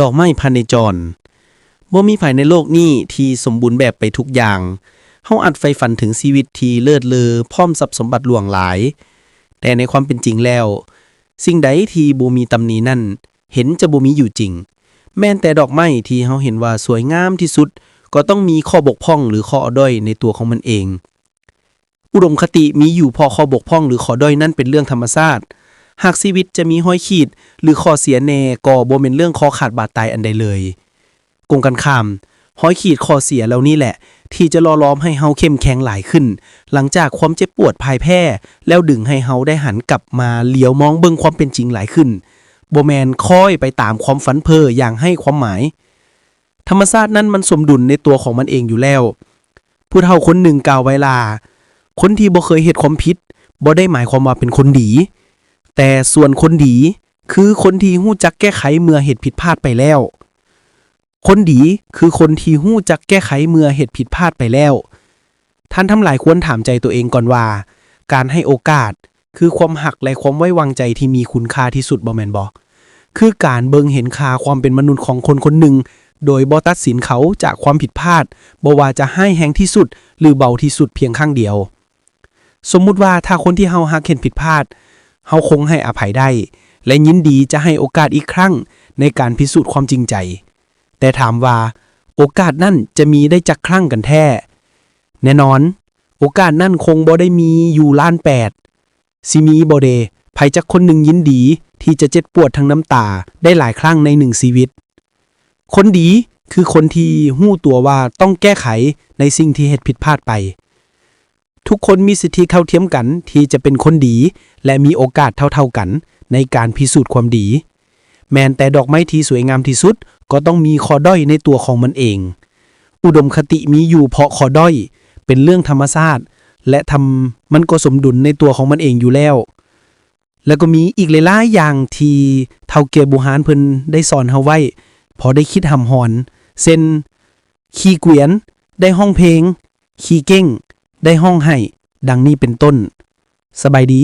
ດອກໄມ້ພະເນຈອນ. ບໍ່ມີໃຜໃນໂລກນີ້ທີ່ສົມບູນແບບໄປທຸກຢ່າງ. ເຮົາອາດໃຝ່ຝັນເຖິງຊີວິດທີ່ເລີດເລີ ພ້ອມຊັບສົມບັດຫຼວງຫຼາຍ, ແຕ່ໃນຄວາມເປັນຈິງແລ້ວ, ສິ່ງໃດທີ່ບໍ່ມີຕຳໜິນັ້ນ ເຫັນຈະບໍ່ມີຢູ່ຈິງ. ແມ່ນແຕ່ດອກໄມ້ທີ່ເຮົາເຫັນວ່າສວຍງາມທີ່ສຸດ ກໍຕ້ອງມີຂໍ້ບົກຜ່ອງ ຫຼື ຂໍ້ດ້ອຍໃນຕົວຂອງມັນເອງ. ອຸດົມຄະຕິມີຢູ່ເພາະຂໍ້ບົກຜ່ອງ ຫຼື ຂໍ້ດ້ອຍນັ້ນເປັນເລື່ອງທຳມະຊາດ. ຫາກຊີວິດຈະມີຮອຍຂີດ ຫຼື ຂໍ້ເສຍແດ່ ກໍບໍ່ແມ່ນເລື່ອງຄໍຂາດບາດຕາຍອັນໃດເລີຍ. ກົງກັນຂ້າມ, ຮອຍຂີດຂໍ້ເສຍເຫຼົ່ານີ້ແຫຼະ ທີ່ຈະຫຼໍ່ຫຼອມໃຫ້ເຮົາເຂັ້ມແຂງຫຼາຍຂຶ້ນ ຫຼັງຈາກຄວາມເຈັບປວດພ່າຍແພ້ ແລ້ວດຶງໃຫ້ເຮົາໄດ້ຫັນກັບມາຫຼຽວມອງເບິ່ງຄວາມເປັນຈິງຫຼາຍຂຶ້ນ, ບໍ່ແມ່ນຄ້ອຍໄປຕາມຄວາມຝັນເພ້ອຢ່າງໄຮ້ຄວາມໝາຍ. ທຳມະຊາດນັ້ນມັນສົມດຸນໃນຕົວຂອງມັນເອງຢູ່ແລ້ວ. ຜູ້ເຖົ້າຄົນໜຶ່ງກ່າວໄວ້ວ່າ, ຄົນທີ່ບໍ່ເຄີຍເຮັດຄວາມຜິດ ບໍ່ໄດ້ໝາຍຄວາມວ່າເປັນຄົນດີ, ແຕ່ສ່ວນຄົນດີ ຄືຄົນທີ່ຮູ້ຈັກແກ້ໄຂເມື່ອເຮັດຜິດພາດໄປແລ້ວ. ຄົນດີຄືຄົນທີ່ຮູ້ຈັກແກ້ໄຂເມື່ອເຮັດຜິດພາດໄປແລ້ວ. ທ່ານທັງຫຼາຍຄວນຖາມໃຈຕົວເອງກ່ອນວ່າ, ການໃຫ້ໂອກາດ ຄືຄວາມຮັກ ແລະ ຄວາມໄວ້ວາງໃຈທີ່ມີຄຸນຄ່າທີ່ສຸດ, ບໍ່ແມ່ນບໍ? ຄືການເບິ່ງເຫັນຄ່າຄວາມເປັນມະນຸດຂອງຄົນຄົນໜຶ່ງ ໂດຍບໍ່ຕັດສິນເຂົາຈາກຄວາມຜິດພາດ, ບໍ່ວ່າຈະຮ້າຍແຮງທີ່ສຸດ ຫຼື ເບົາທີ່ສຸດພຽງຄັ້ງດຽວ. ສົມມຸດວ່າຖ້າຄົນທີ່ເຮົາຮັກເຫັນຜິດພາດ, ເຮົາຄົງໃຫ້ອະໄພໄດ້ ແລະ ຍິນດີຈະໃຫ້ໂອກາດອີກຄັ້ງໃນການພິສູດຄວາມຈິງໃຈ. ແຕ່ຖາມວ່າໂອກາດນັ້ນຈະມີໄດ້ຈັກຄັ້ງກັນແທ້? ແນ່ນອນ, ໂອກາດນັ້ນຄົງບໍ່ໄດ້ມີຢູ່ລ້ານແປດ. ຊິມີບໍ່ເດ ໃຜຈັກຄົນໜຶ່ງຍິນດີທີ່ຈະເຈັບປວດທັງນ້ຳຕາໄດ້ຫຼາຍຄັ້ງໃນໜຶ່ງຊີວິດ? ຄົນດີຄືຄົນທີ່ຮູ້ຕົວວ່າຕ້ອງແກ້ໄຂໃນສິ່ງທີ່ເຮັດຜິດພາດໄປ. ທຸກຄົນມີສິດທິເທົ່າທຽມກັນທີ່ຈະເປັນຄົນດີ ແລະ ມີໂອກາດເທົ່າໆກັນໃນການພິສູດຄວາມດີ. ແມ່ນແຕ່ດອກໄມ້ທີ່ສວຍງາມທີ່ສຸດກໍຕ້ອງມີຂໍ້ດ້ອຍໃນຕົວຂອງມັນເອງ. ອຸດົມຄະຕິມີຢູ່ເພາະຂໍ້ດ້ອຍ ເປັນເລື່ອງທຳມະຊາດ ແລະ ທຳ ມັນກໍສົມດຸນໃນຕົວຂອງມັນເອງຢູ່ແລ້ວ. ແລ້ວກໍມີອີກຫຼາຍໆຢ່າງທີ່ເຖົ້າແກ່ບູຮານເພິ່ນໄດ້ສອນເຮົາໄວ້ ພໍໄດ້ຄິດຫຳຫອນ ເຊັ່ນ ຂີ້ກວຽນໄດ້ຮ້ອງເພງ, ຂີ້ເກັ້ງໄດ້ຮ້ອງໄຫ້, ດັ່ງນີ້ເປັນຕົ້ນ. ສະບາຍດີ.